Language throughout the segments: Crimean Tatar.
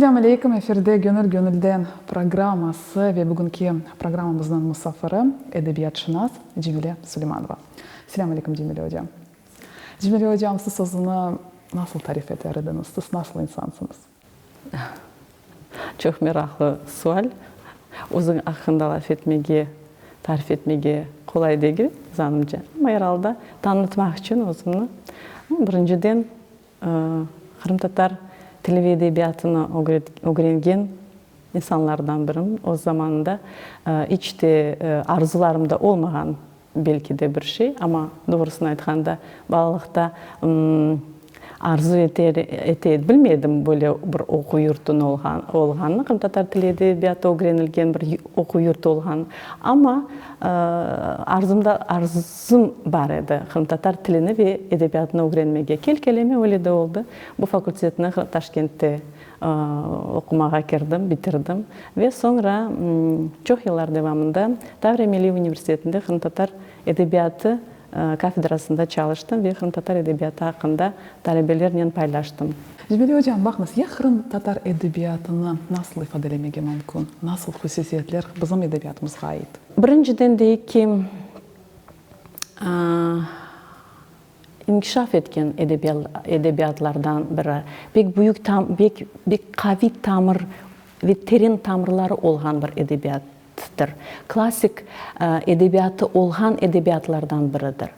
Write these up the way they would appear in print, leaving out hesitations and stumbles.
Selâm aleykum, efirde Gönül gönülden programması ve bugünki programmamıznıñ musafiri, edebiyatşınas Cemile Suleymanova. Selâm aleykum, Cemile ocam. Cemile ocam, siz özüni nasıl tarif eter ediñiz, siz nasıl insansıñız? Çoq meraqlı sual. Özüñ aqqında laf etmege, tarif etmege qolay degil, zanımca. Amma er alda tanıtmaq içün özümni, birinciden, qırımtatar tili ve edebiyatını ögrengen insanlardan birim. Öz zamanında iç te arzularımda olmağan Belki de bir şey, amma doğrusını aytqanda, balalıqta arzu ete ete bilmedim böyle bir oquv yurtunıñ olğanını, qırımtatar tili edebiyatı ögrenilgen bir oquv yurtu olğanını. Amma arzumda arzum bar edi qırımtatar tilini ve edebiyatını ögrenmege. Kel-keleme öyle de oldı. Bu fakultetni Taşkentte Oqumağa kirdim, bitirdim ve soñra çoq yıllar devamında Tavriya Milliy universitetinde qırımtatar edebiyatı kafedrasında çalıştım ve qırımtatar edebiyatı aqqında talebelernen paylaştım. Cemile ocam, baqıñız, ya qırımtatar edebiyatını nasıl ifadelemege mümkün? Nasıl hususiyetler bizim edebiyatımızğa ait? Birinciden deyik ki, İnkişaf etken edebiyatlardan biri, pek büyük, pek pek qaviy tamır ve teren tamırları olğan bir edebiyattır. Klassik edebiyatı olğan edebiyatlardan biridir.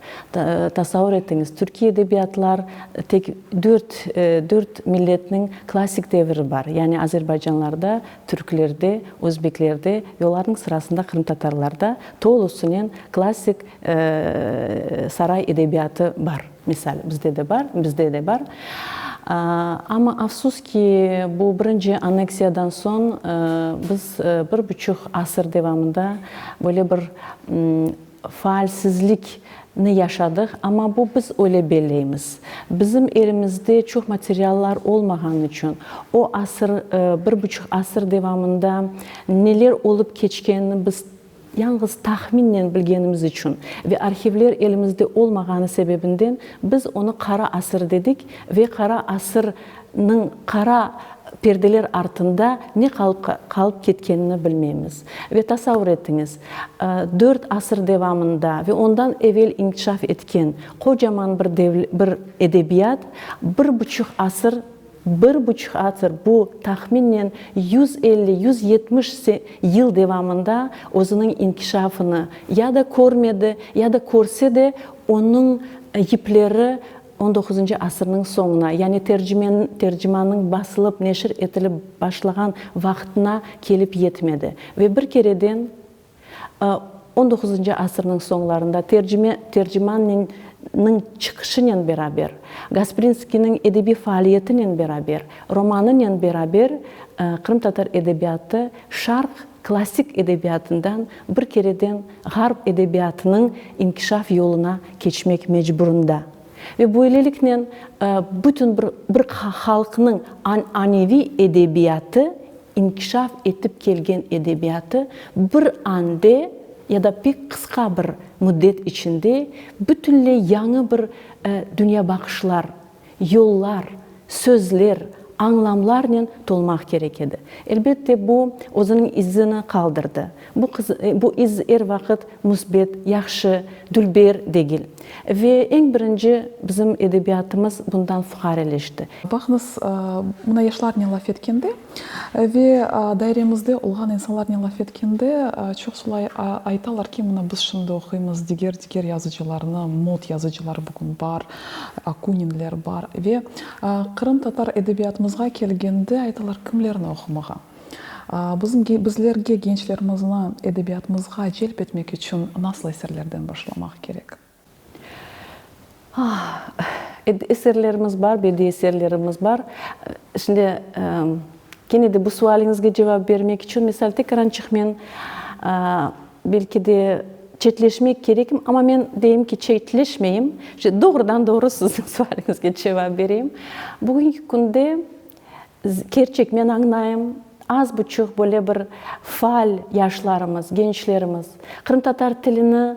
Tasavur etiñiz, türkiy edebiyatlar tek dört, dört milletniñ klassik deviri bar, yani azerbaycanlarda, türklerde, özbeklerde ve olarnıñ sırasında qırımtatarlarda tolusınen klassik Saray edebiyatı bar, misal, bizde de bar, bizde de bar. Amma afsus ki, bu birinci anneksiyadan soñ biz bir buçuq asır devamında böyle bir faalsizlikni yaşadıq, amma bu biz öyle belleymiz. Bizim elimizde çoq materiallar olmağanı içün, o asır, bir buçuq asır devamında neler olıp keçkenini biz Yañğız tahminnen bilgenimiz içün ve arhivler elimizde olmağanı sebebinden biz onı qara asır dedik ve qara asırnıñ qara perdeler artında ne qalıp qalıp ketkenini bilmeymiz. Ve tasavur etiñiz, dört asır devamında ve ondan evel inkişaf etken qocaman bir bir edebiyat bir buçuq asır Bir buçuq asır, bu tahminnen 150, 170 yıl devamında özüniñ inkişafını ya da körmedi, ya da körse de, onıñ yipleri on doquzıncı asırnıñ soñuna, yani Tercimannıñ basılıp neşir etilip başlağan vaqtına kelip yetmedi. Ve bir kereden On doquzıncı asırnıñ soñlarında tercime Tercimanniñ çıqışınen beraber, Gasprinskiyniñ edebiy faaliyetinen beraber, romanınen beraber qırımtatar edebiyatı şarq klassik edebiyatından bir kereden ğarp edebiyatınıñ inkişaf yoluna keçmek mecburında. Ve böyleliknen bütün bir bir halqnıñ ananeviy edebiyatı İnkişaf etip kelgen edebiyatı bir ande ya da pek qısqa bir müddet içinde bütünley yañı bir dünyabaqışlar, yollar, sözler, añlamlarnen tolmaq kerek edi. Elbette, bu özüniñ izini qaldırdı. Bu bu iz er vaqıt müsbet, yahşı, dülber degil. Ve eñ birinci bizim edebiyatımız bundan fuqareleşti. Baqıñız, mına yaşlarnen laf etkende ve dairemizde olğan insanlarnen laf etkende çoq solay aytalar ki, mına biz şimdi oquymız diger diger yazıcılarnı, mod yazıcılar bugün bar, Akuninler bar ve qırımtatar edebiyatımızğa kelgende aytalar, kimlerni oqumağa? Bizim bizlerge gençlerimizni edebiyatımızğa celp etmek içün nasıl eserlerden başlamaq kerek? Eserlerimiz bar, bediiy eserlerimiz bar. Şimdi kene de bu sualiñizge cevap bermek içün, misal, tekrançıq men belki de çetleşmek kerekim, amma men deyim ki, çetleşmeyim, doğrudan-doğru siziñ sualiñizge cevap bereyim. Bugünki künde Kerçek, men añlayım, az buçuq böyle bir faal yaşlarımız, gençlerimiz qırımtatar tilini.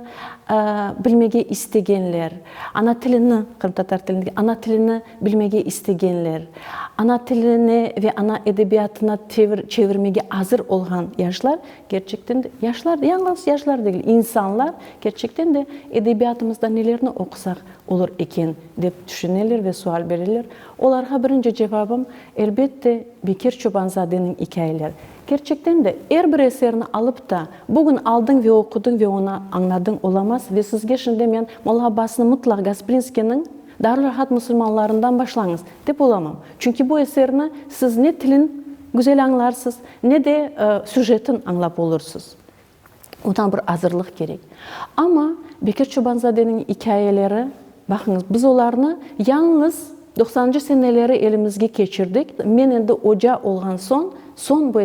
bilmege istegenler, ana tilini, qırımtatar tilini, ana tilini bilmege istegenler, ana tiline ve ana edebiyatına çevirmege azır olğan yaşlar, kerçekten de, yaşlar, yañğız yaşlar degil, insanlar, kerçekten de, edebiyatımızda nelerni oqusaq olur eken, dep tüşüneler ve sual bereler. Olarğa birinci cevabım, elbette, Bekir Çobanzadeniñ ikâyeleri. Kerçekten de, er bir eserni alıp da, bugün aldıñ ve oqudıñ ve onı añladıñ olamaz ve sizge şimdi men Molla Abbasnı mıtlaq Gasprinskiyniñ Darülrahat musulmanlarından başlañız, dep olamam. Çünki bu eserni siz ne tilin güzel añlarsız, ne de süjetin añlap olursız. Odan bir azırlıq kerek. Amma Bekir Çobanzadeniñ ikâyeleri, baqıñız, biz olarnı yalıñız doqsanıncı seneleri elimizge keçirdik. Men endi oca olğan soñ, soñ bu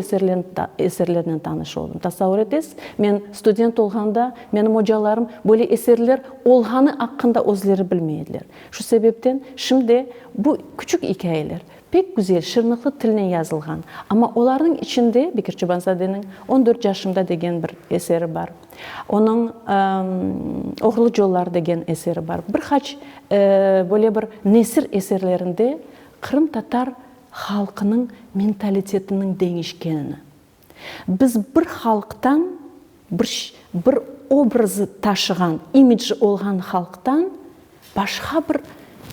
eserlernen tanış oldım. Tasavur etesiz, men student olğanda, menim ocalarım böyle eserler olğanı aqqında özleri bilmey ediler. Şu sebepten şimdi bu küçük ikâyeler, Pek güzel, şırnıqlı tilnen yazılğan. Amma olarnıñ içinde Bekir Çobanzadeniñ On dört yaşımda degen bir eseri bar. Onıñ Oğurlı yollar degen eseri bar. Bir qaç böyle bir nesir eserlerinde qırımtatar halqınıñ mentalitetiniñ deñişkenini, Biz bir halqtan, bir bir obrazı taşığan, imidji olğan halqtan başqa bir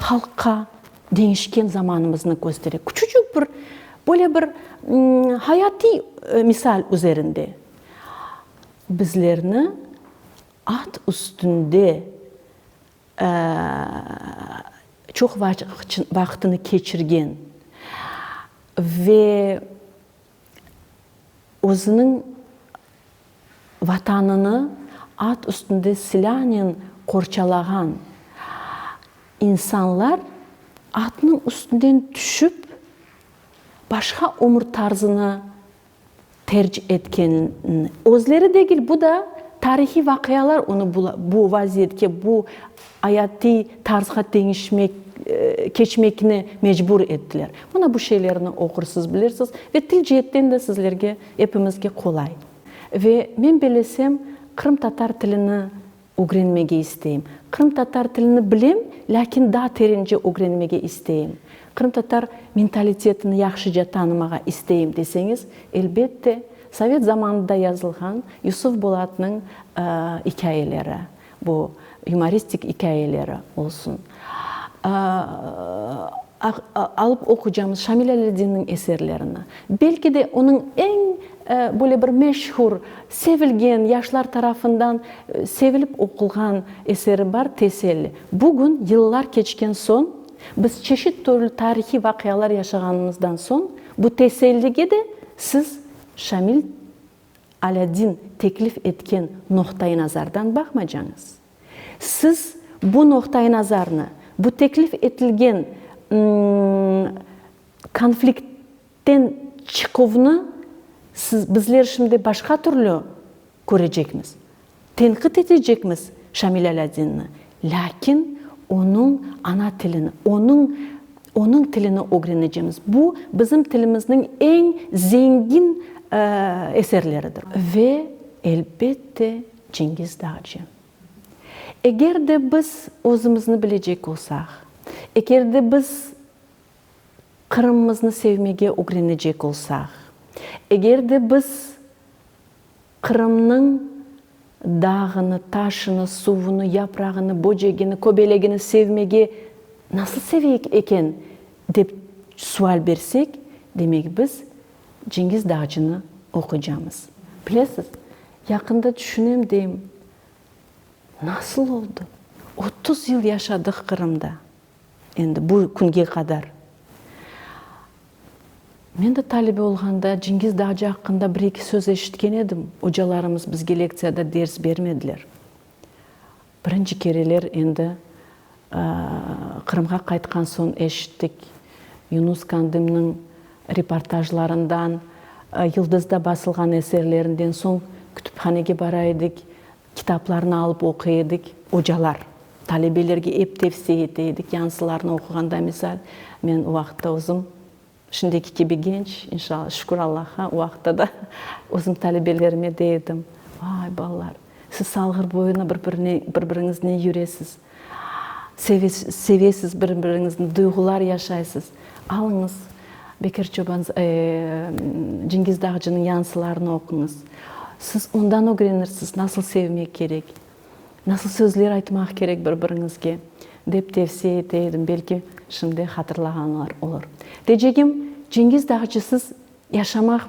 halqqa deñişken zamanımıznı köstere. Küçücük bir, böyle bir hayatiy misal üzerinde. Bizlerni at üstünde çoq vaqtını keçirgen ve Özüniñ Vatanını at üstünde silânen qorçalağan insanlar atnıñ üstünden tüşip, başqa ömür tarzını terc etkenini, özleri degil, bu da tarihiy vaqialar onı bu vaziyetke, bu ayatiy tarzğa deñişmek, keçmekni mecbur ettiler. Mına bu şeylerni oqursız, bilirsiz ve til ceetten de sizlerge, epimizge qolay. Ve men bellesem, qırımtatar tilini ögrenmege isteyim. Qırımtatar tilini bilem, lâkin daa terence ögrenmege isteyim. Qırımtatar mentalitetini yahşıca tanımağa isteyim deseñiz, elbette, sovet zamanında yazılğan Yusuf Bolatnıñ ikâyeleri, Bu yumoristik ikâyeleri olsun. Alıp oqucamız Şamil Alâdinniñ eserlerini. Belki de onıñ eñ böyle bir meşhur, sevilgen, yaşlar tarafından sevilip oqulğan eseri bar, Teselli. Bugün, yıllar keçken soñ, biz çeşit türlü tarihiy vaqialar yaşağanımızdan soñ, bu tesellige de siz Şamil Alâdin teklif etken noqtai-nazardan baqmacañız. Siz bu noqtai-nazarnı, bu teklif etilgen konfliktten çıquvnı siz, bizler şimdi başqa türlü körecekmiz. Tenqit etecekmiz Şamil Alâdinni, lâkin onıñ ana tilini, onıñ onıñ tilini ögrenecemiz. Bu, bizim tilimizniñ eñ zengin eserleridir. Ve, elbette, Cengiz Dağcı. Eger de biz özümizni bilecek olsaq, eger de biz Qırımımıznı sevmege ögrenecek olsaq, eger de biz Qırımnıñ dağını, taşını, suvunı, yaprağını, böcegini, köbelegini sevmege nasıl seveyik eken, dep sual bersek, demek biz Cengiz Dağcını oquycamız. Bilesiz, yaqında tüşünem deyim, nasıl oldı, 30 yıl yaşadıq Qırımda, endi bu künge qadar. Men de talebe olğanda Cengiz Dağcı aqqında bir-eki söz eşitken edim, ocalarımız bizge lektsiyada ders bermediler. Birinci kereler endi Qırımğa qaytqan soñ eşittik, Yunus Kandımnıñ reportajlarından, Yıldızda basılğan eserlerinden soñ kütüphanege bara edik, kitaplarnı alıp oquy edik. Ocalar talebelerge ep tevsiye ete edik, yansılarnı oquğanda, misal, men o vaqıtta özüm Şimdiki kibi genç, inşallah, şükür Allahqa, o vaqıtta da özüm talebelerime dey edim, Vay, balalar, Siz Salğır boyuna bir-birine, bir-biriñiznen yüresiz, sevesiz bir-biriñizni, duyğular yaşaysız. Alıñız, Bekir Çoban, Cengiz Dağcınıñ yansılarını oquñız. Siz ondan ögrenirsiz, nasıl sevmek kerek, nasıl sözler aytmaq kerek bir-biriñizge, dep tevsiye ete edim. Belki, şimdi hatırlağanlar olur. Deycegim, Cengiz Dağcısız Yaşamaq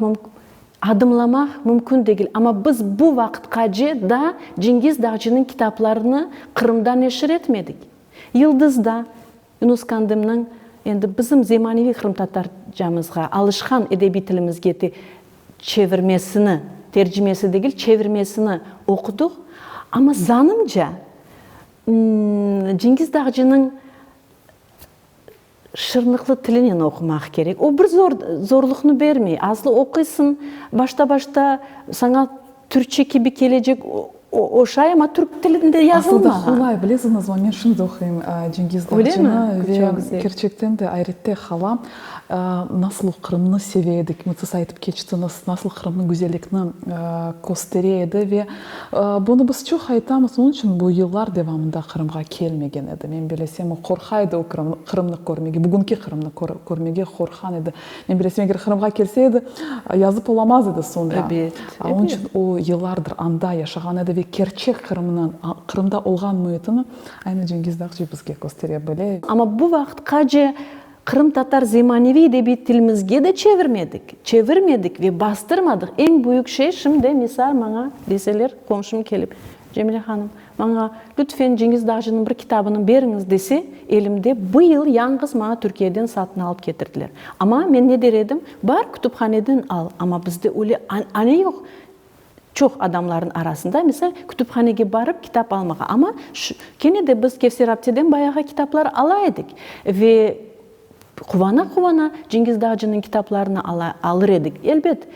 adımlamaq mümkün degil, amma biz bu vaqıtqace daa Cengiz Dağcınıñ kitaplarını Qırımda neşir etmedik. Yıldızda Yunus Kandımnıñ endi bizim zemaneviy qırımtatarcamızğa alışqan edebiy tilimizge çevirmesini, tercimesi degil, çevirmesini oqudıq, amma zanımca, Cengiz Dağcınıñ Şırnıqlı tilinen oqumaq kerek. O bir zor, zorluqnı bermey. Aslı oquysıñ, başta-başta saña türkçe kibi kelecek oşay, amma türk tilinde yazılmağan. Aslı da qolay, bilesiñizmi, men şimdi oquyım Cengiz Dağcını ve kerçekten de ayrette qalam, nasıl o Qırımnı seve edi, siz aytıp keçtiñiz, nasıl Qırımnıñ güzellikni köstere edi ve Bunı biz çoq aytamız, onıñ içün bu yıllar devamında Qırımğa kelmegen edi. Men bilesem, o qorqa edi o Qırımnı körmege, bugünki Qırımnı körmege qorqan edi. Men bilesem, eger Qırımğa kelse edi, yazıp olamaz edi soñra. Ebet, Onıñ içün o yıllardır anda yaşağan edi ve kerçek Qırımnı, Qırımda olğan müitini aynı Cengiz Dağcı bizge köstere bile. Amma bu vaqıtqace Qırımtatar zemaneviy edebiy tilimizge de çevirmedik, çevirmedik ve bastırmadıq. Eñ büyük şey şimdi, misal, maña deseler, qomşum kelip, Cemile hanım, maña lütfen Cengiz Dağcınıñ bir kitabını beriñiz dese, elimde bu yıl yañğız maña Türkiyeden satın alıp ketirdiler. Amma men ne der edim, bar kütüphaneden al, amma bizde öyle ane yoq. Çoq adamlarnıñ arasında, misal, kütüphanege barıp kitap almağa. Amma şu, kene de biz Kevser apteden bayağı kitaplar ala edik. Ve quvana-quvana Cengiz Dağcınıñ kitaplarını ala, alır edik. Elbet,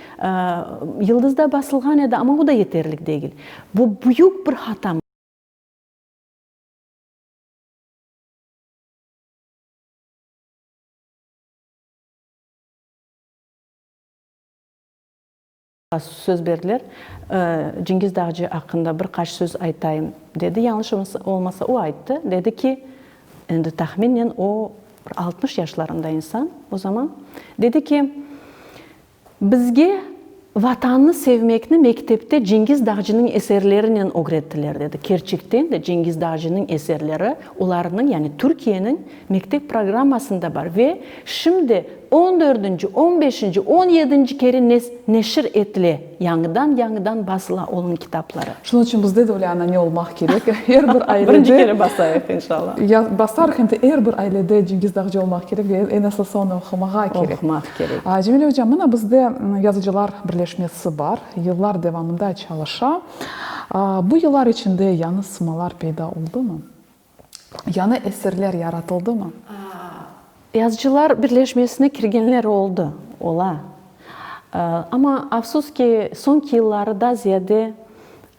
Yıldızda basılğan edi, amma o da yeterlik degil. Bu büyük bir hata. Söz berdiler. Cengiz Dağcı aqqında bir qaç söz aytayım, dedi. Yañlış olmasa, o ayttı. Dedi ki, endi tahminen o bir 60 yaşlarında insan o zaman, dedi ki, bizge Vatannı sevmekni mektepte Cengiz Dağcınıñ eserlerinen ögrettiler, dedi. Kerçekten de Cengiz Dağcınıñ eserleri olarnıñ, yani Türkiyeniñ mektep programmasında bar ve şimdi On dördünci, on beşinci, on yedinci kere neşir etile, yañıdan-yañıdan basıla onıñ kitapları. Şunıñ içün bizde de öyle anane olmaq kerek, er bir ailede. Birinci kere basayıq, inşallah. Ya basarıq, em de er bir ailede Cengiz Dağcı olmaq kerek ve eñ esası onı oqumağa kerek. Oqumaq kerek. Cemile ocam, mına bizde yazıcılar birleşmesi bar, yıllar devamında çalışa. Bu yıllar içinde yañı sımalar peyda oldumı? Yañı eserler yaratıldımı? Yazıcılar birleşmesine kirgenler oldı, ola. Amma, afsus ki, soñki yılları daa ziyade,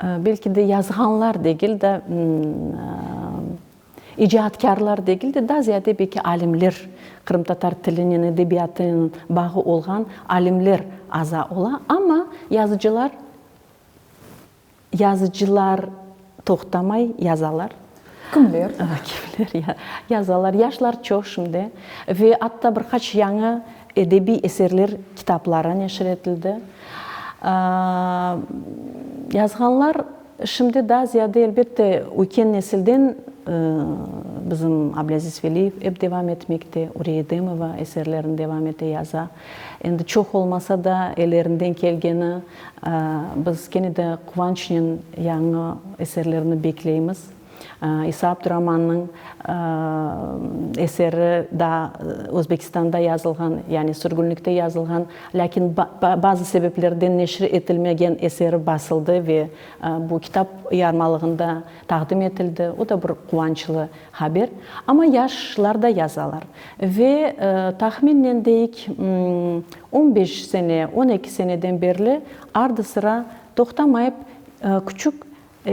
belki de yazğanlar degil de, icaatkârlar degil de, daa ziyade belki alimler, qırımtatar tilinen, edebiyatınen bağı olğan alimler aza ola. Amma yazıcılar Yazıcılar toqtamay yazalar. Kimler? Kimler yazalar? Yaşlar çoq şimdi. Ve atta bir qaç yañı edebiy eserler kitapları neşir etildi. Yazğanlar şimdi daa ziyade, elbette, üyken nesilden bizim Ablâziz Veliyev ep devam etmekte, Uriye Edemova eserlerini devam ete, yaza. Endi çoq olmasa da, ellerinden kelgeni Biz kene de quvançnen yañı eserlerni bekleymiz. İsa Abduramannıñ eseri daa Özbekistanda yazılğan, yani sürgünlikte yazılğan, lâkin bazı sebeplerden neşir etilmegen eseri basıldı ve bu kitap yarmalığında taqdim etildi. O da bir quvançlı haber. Amma yaşlar da yazalar. Ve tahminnen deyik, on beş sene, on eki seneden berli ardı-sıra toqtamayıp küçük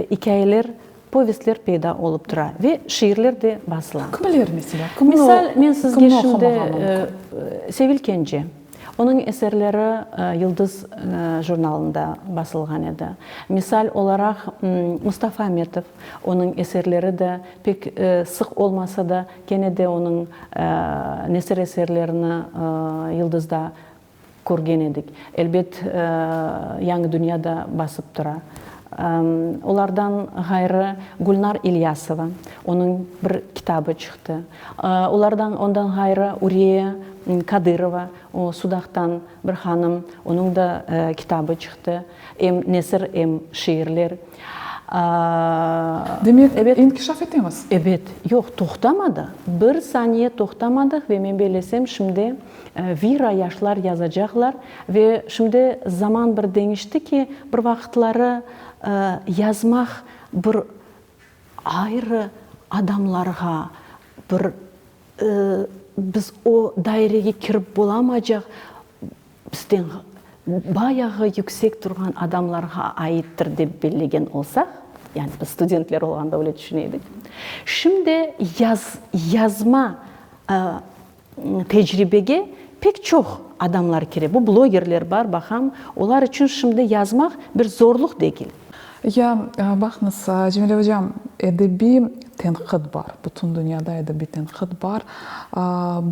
ikâyeler, povestler peyda olıp tura ve şiirler de basıla. Kimler, meselâ? Kimni Misal, men sizge kimni şimdi oqumağa mümkün? Sevil Kence. Onıñ eserleri Yıldız jurnalında basılğan edi. Misal olaraq, Mustafa Ametov, onıñ eserleri de pek sıq olmasa da, kene de onıñ nesir eserlerini Yıldızda körgen edik. Elbet, Yañı dünya da basıp tura. Olardan ğayrı Gülnar İlyasova, onıñ bir kitabı çıqtı. Olardan, ondan ğayrı Uriye Kadırova, o, Sudaqtan bir hanım, onıñ da kitabı çıqtı, em nesir, em şiirler. Demek, inkişaf etemiz? Ebet. Yoq, toqtamadıq. Bir saniye toqtamadıq ve men bellesem, şimdi vira yaşlar yazacaqlar ve şimdi zaman bir deñişti ki, bir vaqıtları yazmaq bir ayrı adamlarğa, bir biz o dairege kirip bolamaycaq, bizden bayağı yüksek turğan adamlarğa aittir dep bellegen olsaq, yani biz studentler olğanda öyle tüşüne edik, şimdi yaz, yazma tecribege pek çoq adamlar kire. Bu blogerler bar, baqam, olar içün şimdi yazmaq bir zorluq degil. Ya, baqıñız, Cemile ocam, edebiy tenqit bar, bütün dünyada edebiy tenqit bar.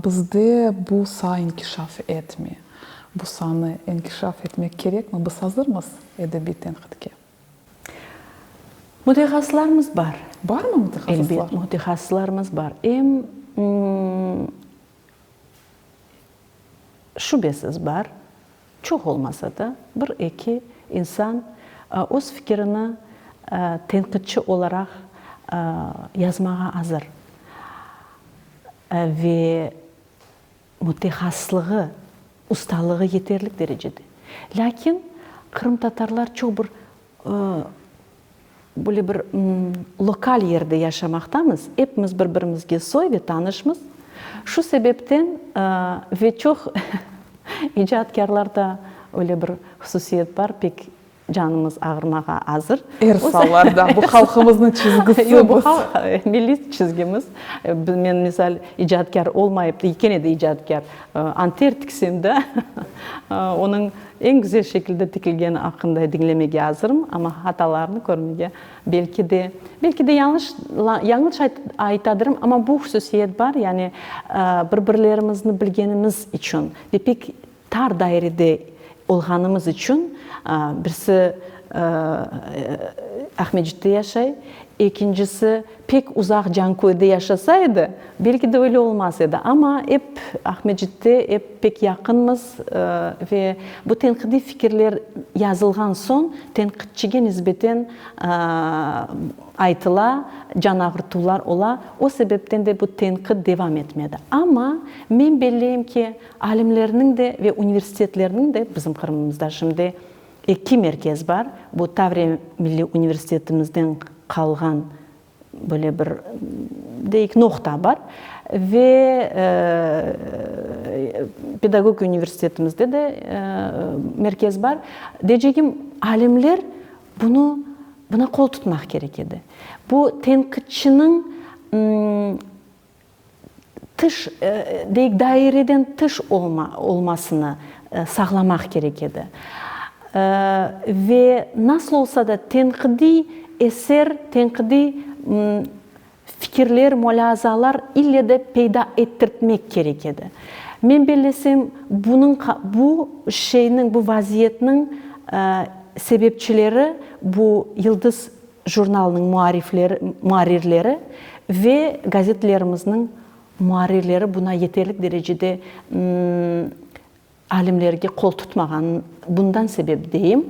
Bizde bu saa inkişaf etmey. Bu saanı inkişaf etmek kerekmi? Biz azırmız edebiy tenqitke? Mütehassıslarımız bar. Barmı mütehassıslar? Elbet, mütehassıslarımız bar. Em şübesiz bar, çoq olmasa da, bir-eki insan öz fikirini tenqitçi olaraq yazmağa azır ve mütehassıslığı, ustalığı yeterlik derecede. Lâkin qırımtatarlar çoq bir Böyle bir lokal yerde yaşamaqtamız, epimiz bir-birimizge soy ve tanışmız. Şu sebepten ve çoq icatkârlarda öyle bir hususiyet bar, pek canımız ağırmağa azır. Er salarda, bu halqımıznıñ çizgisi. Yoq, bu halq, milliy çizgimiz. Men, misal, icatkâr olmayıp, kene de icatkâr, anter tiksem de, onıñ Eñ güzel şekilde tikilgeni aqqında diñlemege azırım, amma hatalarnı körmege, belki de, belki de yañlış, yañlış aytadırım, amma bu hususiyet bar, yani bir-birlerimizni bilgenimiz içün ve pek tar dairede olğanımız içün, birisi Aqmescitte yaşay, ekincisi Pek uzaq Canköyde yaşasa edi, belki de öyle olmaz edi. Amma ep Aqmescitte, ep pek yaqınmız ve bu tenqidiy fikirler yazılğan soñ tenqitçige nisbeten aytıla, can ağırtuvlar ola. O sebepten de bu tenqit devam etmedi. Amma men belleyim ki, alimlerniñ de ve universitetlerniñ de, bizim Qırımımızda şimdi Eki merkez bar, bu Tavriya milliy universitetimizden qalğan böyle bir, deyik, noqta bar ve pedagogika universitetimizde de merkez bar. Deycegim, alimler bunı, buna qol tutmaq kerek edi. Bu tenqitçiniñ tış, deyik, daireden tış olma, olmasını sağlamaq kerek edi. Ve nasıl olsa da tenqidiy eser, tenqidiy fikirler, mulâazalar ille de peyda ettirtmek kerek edi. Men bellesem, bunıñ, bu şeyniñ, bu vaziyetniñ sebepçileri bu Yıldız Jurnalnıñ muarifleri, muarrirleri ve gazetlerimizniñ muarrirleri buna yeterlik derecede alimlerge qol tutmağan, bundan sebep deyim.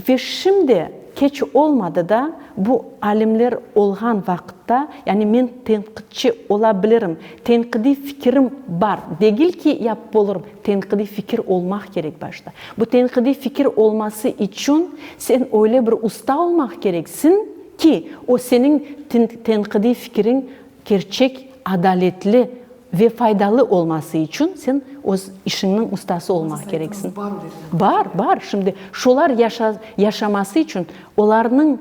Ve şimdi keç olmadı da, bu alimler olğan vaqıtta, yani men tenqitçi ola bilirim, tenqidiy fikirim bar, degil ki yapıp olurım, Tenqidiy fikir olmaq kerek başta. Bu tenqidiy fikir olması içün sen öyle bir usta olmaq kereksiñ ki, o seniñ tenqidiy fikiriñ kerçek, adaletli ve faydalı olması içün sen öz işiñniñ ustası olmaq kereksiñ. Bar, bar. Şimdi şolar yaşaması içün, olarnıñ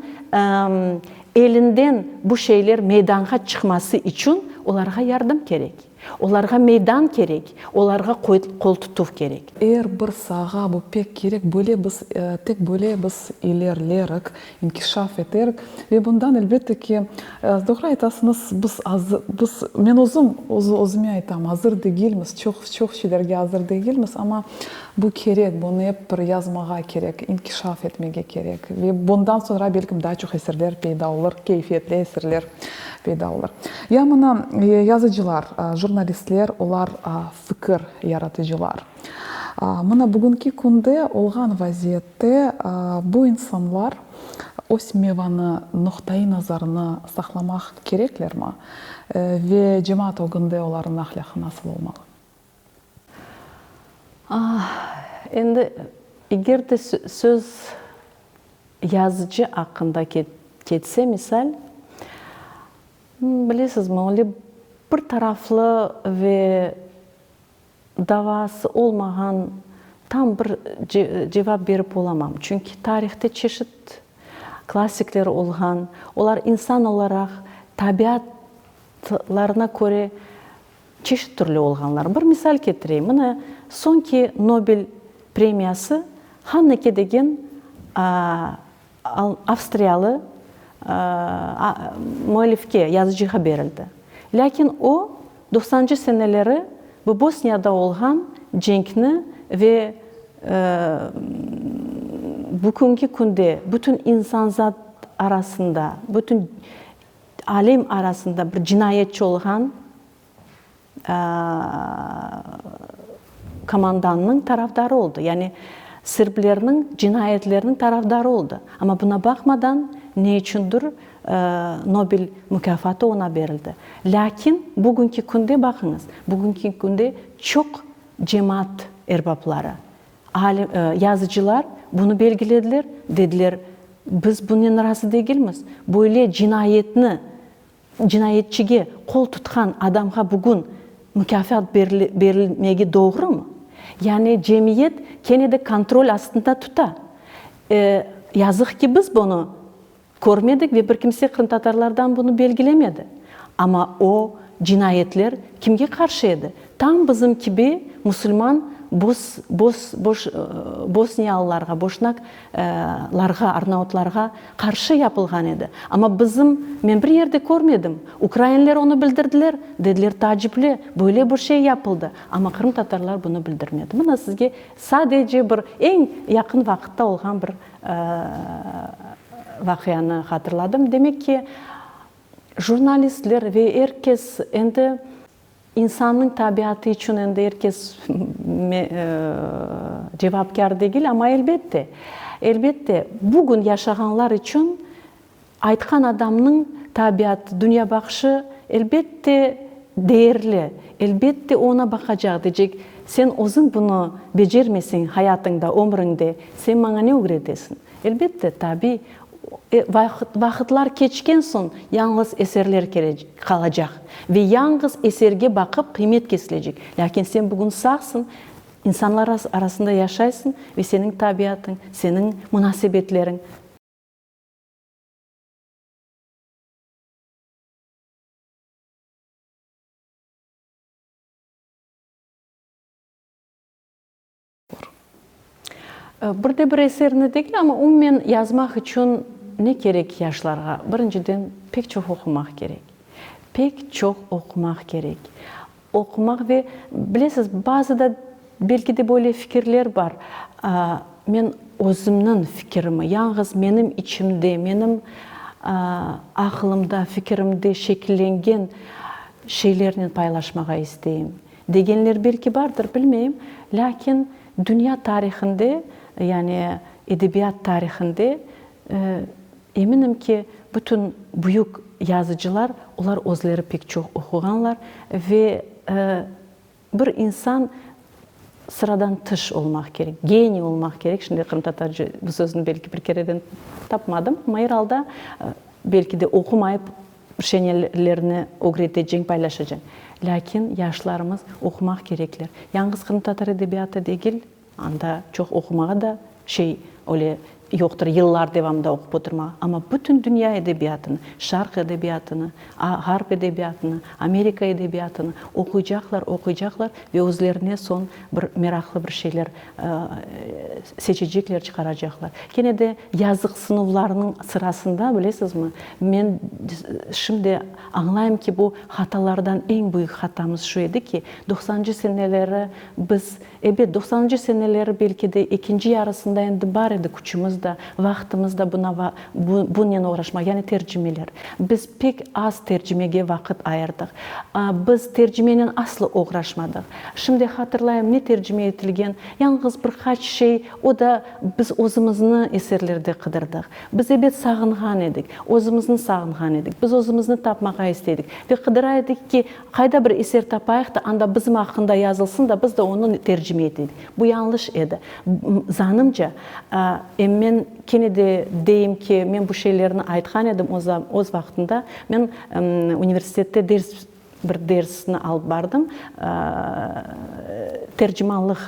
elinden bu şeyler meydanğa çıqması içün olarğa yardım kerek. Olarğa meydan kerek, olarğa qoltutuv kerek. Er bir saağa bu pek kerek, böyle biz, tek böyle biz ilerlerik, inkişaf eterik ve bundan, elbette ki, doğru aytasıñız, biz azır, biz, men özüm, özüme aytam, azır degilmiz, çoq, çoq şeylerge azır degilmiz, amma bu kerek, bunı ep bir yazmağa kerek, inkişaf etmege kerek ve bundan soñra, belkim, daa çoq eserler peyda olur, keyfiyetli eserler. Peyda olur. Ya mına yazıcılar, jurnalistler, olar fikir yaratıcılar. Mına bugünki künde olğan vaziyette bu insanlar öz mevanı, noqtaiy nazarını saqlamaq kereklermi? Ve cemaat ögünde olarnıñ ahlâqı nasıl olmalı? Endi, eger de söz yazıcı aqqında ketse, misal, bilesizmi, öyle bir taraflı ve davası olmağan tam bir cevap berip olamam. Çünki tarihte çeşit klassikler olğan, olar insan olaraq tabiatlarına köre Çeşit türlü olğanlar. Bir misal ketireyim. Mına, soñki Nobel premiyası Hanneke degen avstriyalı müellifke, yazıcığa berildi. Lâkin o, doqsancı seneleri bu Bosniyada olğan cenkni ve bugünki künde bütün insanzat arasında, bütün alem arasında bir cinayetçi olğan komandannıñ tarafdarı oldı, yani serblerniñ cinayetleriniñ tarafdarı oldı. Amma buna baqmadan, ne içündir Nobel mukâfatı oña berildi. Lâkin bugünki künde, baqıñız, bugünki künde çoq cemaat erbapları, alim, yazıcılar bunı belgilediler, dediler, biz bunen razı degilmiz, böyle cinayetni Cinayetçige qol tutqan adamğa bugün mukâfat berilmegi doğrumı? Yani cemiyet kene de kontrol astında tuta. Yazıq ki, biz bunı körmedik ve bir kimse qırımtatarlardan bunı belgilemedi. Amma o cinayetler kimge qarşı edi? Tam bizim kibi musulman bos, bos, boş, bosniyalılarğa, boşnak larğa, arnautlarğa qarşı yapılğan edi. Amma bizim, men bir yerde körmedim, ukrainler onı bildirdiler, dediler, taacipli, böyle bir şey yapıldı, amma qırımtatarlar bunı bildirmedi. Mına sizge sadece bir eñ yaqın vaqıtta olğan bir vaqianı hatırladım. Demek ki, jurnalistler ve er kes endi İnsannıñ tabiatı içün endi er kes cevapkâr degil, amma elbette, elbette, bugün yaşağanlar içün aytqan adamnıñ tabiatı, dünyabaqışı, elbette, değerli, elbette, oña baqacaq, deycek, sen özüñ bunı becermeseñ hayatıñda, ömrüñde, sen maña ne ögretesiñ? Elbette, tabiy, vaqıtlar keçken soñ yañğız eserler qalacaq ve yañğız eserge baqıp qıymet kesilecek. Lâkin sen bugün sağsıñ, insanlar arasında yaşaysıñ ve seniñ tabiatıñ, seniñ munasebetleriñ. Bir de bir eserni degil, amma umumen yazmaq içün ne kerek yaşlarğa? Birinciden, pek çoq oqumaq kerek. Pek çoq oqumaq kerek. Oqumaq ve, bilesiz, bazıda belki de böyle fikirler bar, men özümniñ fikirimi, yañğız menim içimde, menim aqılımda, fikirimde şekillengen şeylernen paylaşmağa isteyim. Degenler belki bardır, bilmeyim, lâkin dünya tarihinde, yani edebiyat tarihinde, eminim ki, bütün büyük yazıcılar, olar özleri pek çoq oquğanlar ve bir insan sıradan tış olmaq kerek, geniy olmaq kerek, şimdi qırımtatarca bu sözni belki bir kereden tapmadım, amma er alda belki de oqumayıp Bir şeylerni ögreteceñ, paylaşacañ. Lâkin yaşlarımız oqumaq kerekler. Yañğız qırımtatar edebiyatı degil, anda çoq oqumağa da şey, öyle. yoqtır yıllar devamında oqup oturmağa, amma bütün dünya edebiyatını, şarq edebiyatını, ğarp edebiyatını, Amerika edebiyatını oquycaqlar, oquycaqlar ve özlerine soñ bir meraqlı bir şeyler seçecekler, çıqaracaqlar. Kene de yazıqsınuvlarnıñ sırasında, bilesizmi, men şimdi añlayım ki, bu hatalardan eñ büyük hatamız şu edi ki, doqsanıncı seneleri biz, ebet, doqsanıncı seneleri belki de ekinci yarısında endi bar edi küçümiz da, vaqtımız da buna, bunen oğraşmaq, yani tercimeler. Biz pek az tercimege vaqıt ayırdıq. Biz tercimenen aslı oğraşmadıq. Şimdi hatırlayım, ne tercime etilgen, yañğız bir qaç şey, o da biz özümizni eserlerde qıdırdıq. Biz ebet sağınğan edik, özümizni sağınğan edik, biz özümizni tapmağa isteydik ve qıdıra edik ki, qayda bir eser tapayıq da, anda bizim aqqında yazılsın da, biz de onı tercime eteyik. Bu yañlış edi. Zanımca, em men kene de deyim ki, men bu şeylerni aytqan edim öz vaqtında, men universitette ders Bir dersni alıp bardım, tercimanlıq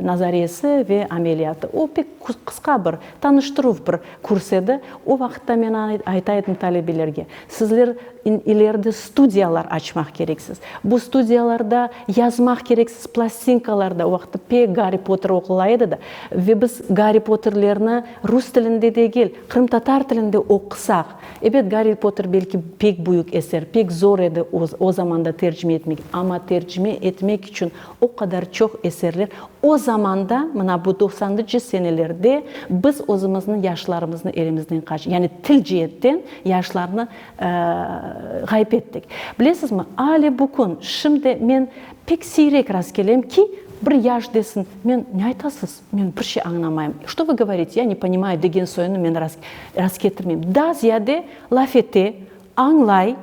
nazariyesi ve ameliyatı. O pek qısqa bir, tanıştıruv bir kurs edi. O vaqıtta men ayta edim talebelerge, sizler ileride studiyalar açmaq kereksiz. Bu studiyalarda yazmaq kereksiz plastinkalarda, o vaqıtta pek Garri Potter oqula edi da, ve biz Garri Potterlerni rus tilinde degil, qırımtatar tilinde oqusaq, Ebet, Garri Potter belki pek büyük eser, pek zor edi o zamanda tercime etmek, amma tercime etmek içün o qadar çoq eserler, o zamanda, mına bu doqsanıncı senelerde biz özümizni, yaşlarımıznı elimizden qaç, yani til ceetten yaşlarnı ğayıp ettik. Bilesizmi, ale bu kün, şimdi men pek siyrek rastkelem ki, bir yaş desin, men, ne aytasız? Men bir şey añlamayım. Çto vı govorite, ya ne ponimаю degen soyunı men rastketirmeyim. Daa ziyade laf ete, añlay,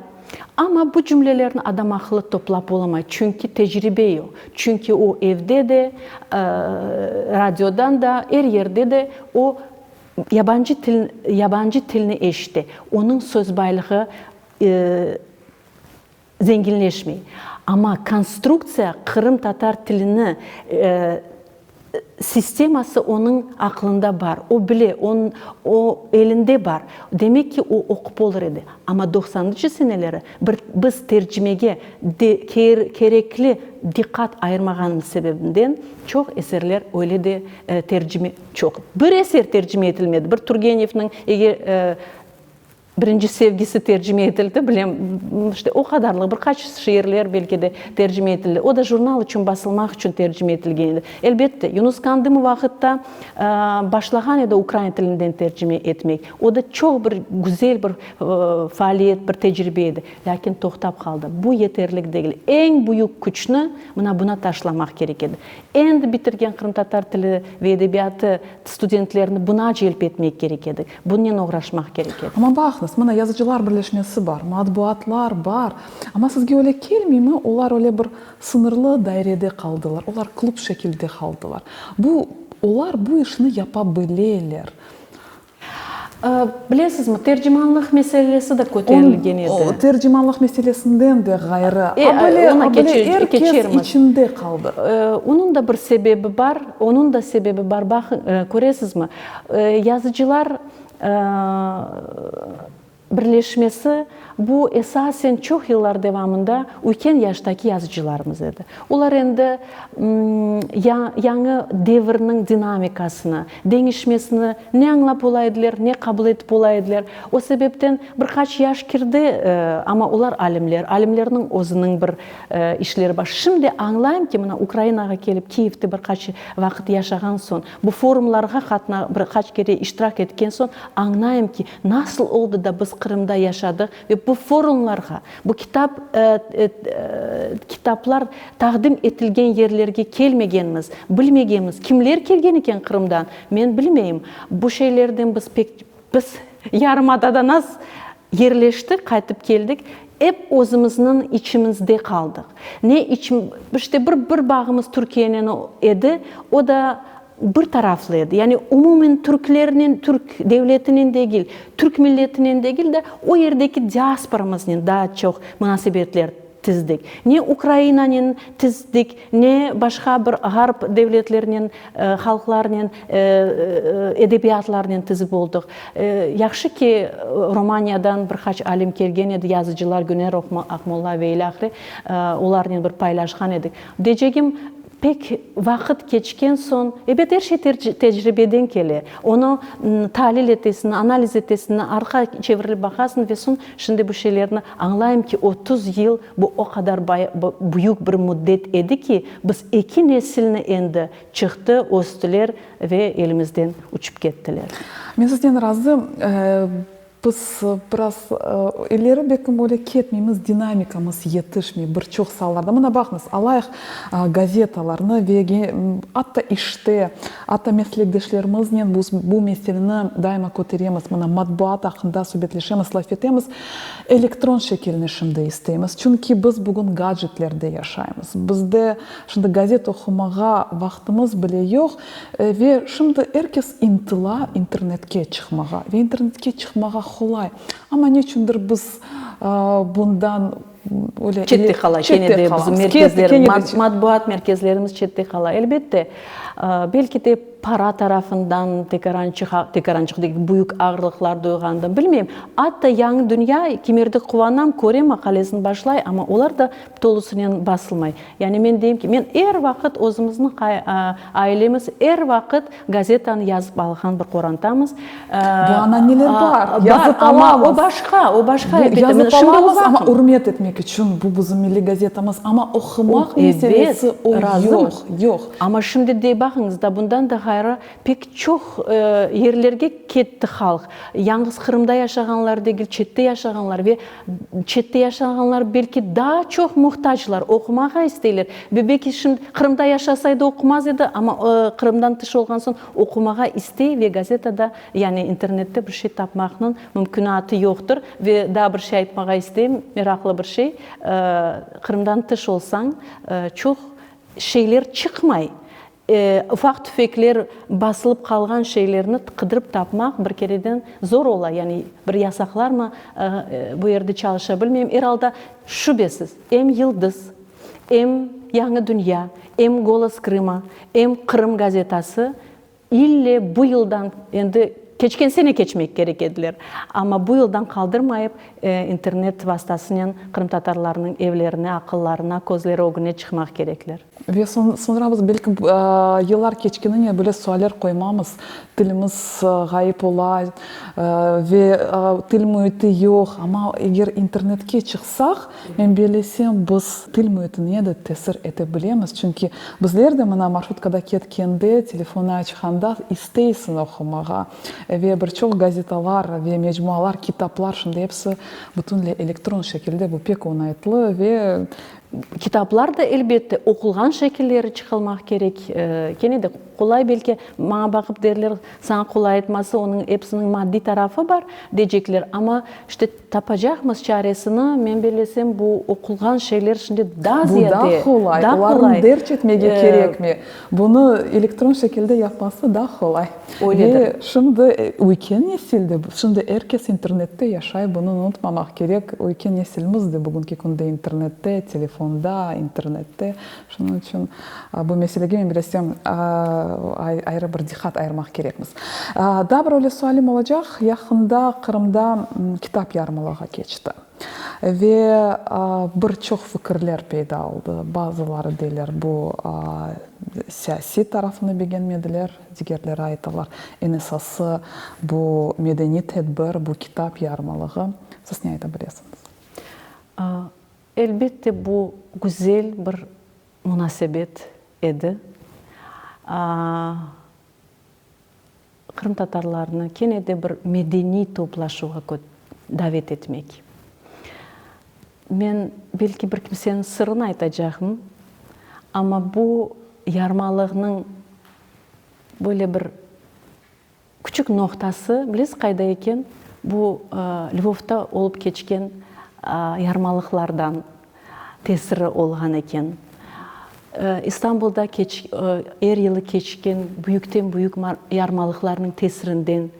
amma bu cümlelerni adamaqıllı toplap olamay, çünki tecribe yoq. Çünki o evde de, radiodan da, er yerde de o yabancı til, yabancı tilni eşite. Onıñ söz baylığı zenginleşmey. Amma konstruktsiya qırımtatar tilini sisteması onıñ aqlında bar, o bile, o elinde bar. Demek ki, o oqup olur edi. Amma doqsanıncı seneleri bir biz tercimege de kerekli diqqat ayırmağanımız sebebinden çoq eserler öyle de tercime, çoq, bir eser tercime etilmedi. Bir Turgenevniñ eger Birinci sevgisi tercime etildi, bilem, işte o qadarlıq, bir qaç şiirler belki de tercime etildi. O da jurnal içün basılmaq içün tercime etilgen edi. Elbette, Yunus Kandımov vaqıtta başlağan edi ukrain tilinden tercime etmek. O da çoq bir güzel bir faaliyet, bir tecribe edi. Lâkin toqtap qaldı. Bu yeterlik degil. Eñ büyük küçni mına buna taşlamaq kerek edi. Endi bitirgen qırımtatar tili ve edebiyatı studentlerini buna celp etmek kerek edi. Bunnen oğraşmaq kerek edi. Amma baqıñız, mına yazıcılar birleşmesi bar, matbuatlar bar, amma sizge öyle kelmeymi, olar öyle bir sıñırlı dairede qaldılar, olar klub şekilde qaldılar. Bu, olar bu işni yapa bileler. Bilesizmi, tercimanlıq meselesi de köterilgen edi. Tercimanlıq meselesinden de ğayrı, a böyle, a böyle er kes içinde qaldı. Onıñ da bir sebebi bar, onıñ da sebebi bar. Baq, köresizmi, Yazıcılar birleşmesi, bu esasen çoq yıllar devamında üyken yaştaki yazıcılarımız edi. Olar endi yañı devirniñ dinamikasını, deñişmesini ne añlap ola ediler, ne qabul etip ola ediler. O sebepten bir qaç yaş kirdi, amma olar alimler, alimlerniñ özüniñ bir işleri bar. Şimdi añlayım ki, mına Ukrainağa kelip, Kiyevde bir qaç vaqıt yaşağan soñ, Bu forumlarğa qatna, bir qaç kere iştirak etken soñ añlayım ki, nasıl oldı da biz Qırımda yaşadıq ve bu forumlarğa, bu kitap, kitaplar taqdim etilgen yerlerge kelmegenmiz, bilmegenmiz. Kimler kelgen eken Qırımdan, men bilmeyim. Bu şeylerden biz pek, biz yarımadadan az yerleştik, qaytıp keldik, ep özümizniñ içimizde qaldıq. Ne iç, işte bir, bir bağımız Türkiyenen edi, o da bir taraflı edi. Yani umumen türklernen, türk devletinen degil, türk milletinen degil de, o yerdeki diasporamıznen daa çoq munasebetler. Tizdik. Ne Ukrainanen tizdik, ne başqa bir ğarp devletlerinen, halqlarnen, edebiyatlarnen tizip oldıq. Yahşı ki, Romaniyadan bir qaç alim kelgen edi, yazıcılar Güner Aqmolla ve ilâhre, olarnen bir paylaşqan edik. Deycegim, Pek vaqıt keçken soñ, ebet, er şey tecribeden kele. Onı talil etesiñ, analiz etesiñ, arqa çevirilip baqasıñ ve soñ şimdi bu şeylerni añlayım ki, 30 yıl bu o qadar büyük bir müddet edi ki, biz eki nesilni endi çıqtı, östüler ve elimizden uçıp kettiler. Men sizden razım. Biz biraz ileri belkim öyle ketmeymiz, dinamikamız yetişmey bir çoq saalarda. Mına baqıñız, alayıq gazetalarnı ve atta işte, atta meslekdeşlerimiznen biz bu meseleni daima köteremiz, mına matbuat aqqında subetleşemiz, laf etemiz. Elektron şekilini şimdi isteymiz, çünki biz bugün gadjetlerde yaşaymız. Bizde şimdi gazet oqumağa vaqtımız bile yoq. Ve şimdi er kes ıntıla internetke çıqmağa. Ve internetke çıqmağa qolay. Amma neçündir biz bundan öyle Çette qala, kene de bizim merkezler, matbuat merkezlerimiz çette qala. Elbette, belki de para tarafından tekarançıq, tekarançıq degil, büyük ağırlıqlar duyğandan, bilmeyim. Atta Yañı dünya, kimerde quvanam, körem, maqalesini başlay, amma olar da tolusınen basılmay. Yani men deyim ki, men er vaqıt özümizniñ ailemiz er vaqıt gazetanı yazıp alğan bir qorantamız. Bu ananeler bar, yazıp alamız. Amma o başqa, o başqa elbette. Yazıp alamız, amma ürmet etmek içün, bu bizim milliy gazetamız, amma oqumaq meselesi o yoq, yoq. Amma şimdi de baqıñız da, bundan da ğayrı pek çoq yerlerge ketti halq. Yañğız Qırımda yaşağanlar degil, çette yaşağanlar ve Çette yaşağanlar belki daa çoq muhtaclar, oqumağa isteyler. Ve belki şimdi Qırımda yaşasaydı oqumaz edi, amma Qırımdan tış olğan soñ oqumağa istey ve gazetada, yani internette bir şey tapmaqnıñ mümkünatı yoqtır. Ve daa bir şey aytmağa isteyim, meraqlı bir şey, Qırımdan tış olsañ, çoq şeyler çıqmay. Ufaq-tüfekler, basılıp qalğan şeylerni qıdırıp tapmaq bir kereden zor ola. Yani bir yasaqlarmı bu yerde çalışa bilmeyim. Er alda, şübesiz, em Yıldız, em Yañı dünya, em Golos Krıma, em Qırım gazetası İlle bu yıldan, endi keçken sene keçmek kerek ediler, amma bu yıldan qaldırmayıp, internet vastasınen qırımtatarlarnıñ evlerine, aqıllarına, közleri ögüne çıqmaq kerekler. Ve soñra biz, belki, yıllar keçkenine böyle sualler qoymamız, tilimiz ğayıp ola ve til müiti yoq, amma eger internetke çıqsaq, Men bellesem, biz til müitine de tesir ete bilemiz, çünki bizler de mına marşrutkada ketkende, telefonnı açqanda isteysiñ oqumağa. Ve bir çoq gazetalar ve mecmualar, kitaplar şimdi episi bütünley elektron şekilde, bu pek oñaytlı ve. Kitaplar da, elbette, oqulğan şekilleri çıqılmaq kerek. Kene de qolay belki, maña baqıp derler, saña qolay aytması, onıñ episiniñ maddiy tarafı bar, deycekler. Amma, işte, Tapacaqmız çaresini, men bellesem, bu oqulğan şeyler şimdi daa ziyade, Bu daa qolay, daa olarnı qolay. derc etmege kerekmi? Bunı elektron şekilde yapması daa qolay. Öyledir. Ve şimdi üyken nesil de, şimdi er kes internette yaşay, bunı unutmamaq kerek, üyken nesilimiz de bugünki künde internette, telefonda, internette. Şunıñ içün bu meselege, men bilesem, ayrı bir diqqat ayırmaq kerekmiz. Daa bir öyle sualim olacaq, yaqında Qırımda kitap yarmalığı keçti ve bir çoq fikirler peyda oldı. Bazıları deyler, bu siyasiy tarafını begenmediler, digerleri aytalar, eñ esası bu medeniy tedbir, bu kitap yarmalığı. Siz ne ayta bilesiñiz? Elbette, bu güzel bir munasebet edi. Qırımtatarlarnı kene de bir medeniy toplaşuvğa davet etmek. Men, belki, bir kimseniñ sırını aytacağım, amma bu yarmalığınıñ böyle bir Küçük noqtası, bilesiz qayda eken? Bu Lvovda olıp keçken yarmalıqlardan tesiri olğan eken. İstanbulda er yılı keçken büyükten-büyük yarmalıqlarnıñ tesirinden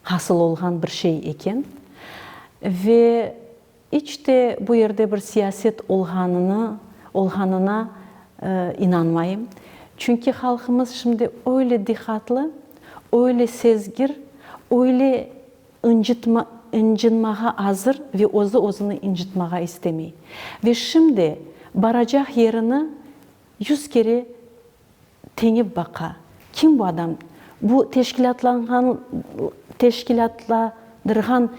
hasıl olğan bir şey eken. Ve. İç te bu yerde bir siyaset olğanını, olğanına inanmayım. Çünki halqımız şimdi öyle diqqatlı, öyle sezgir, öyle ıncıtma, ıncınmağa azır ve özü özüni ıncıtmağa istemey. Ve şimdi baracaq yerini yüz kere teñip baqa, kim bu adam, bu teşkilâtlanğan, teşkilâtlandırğan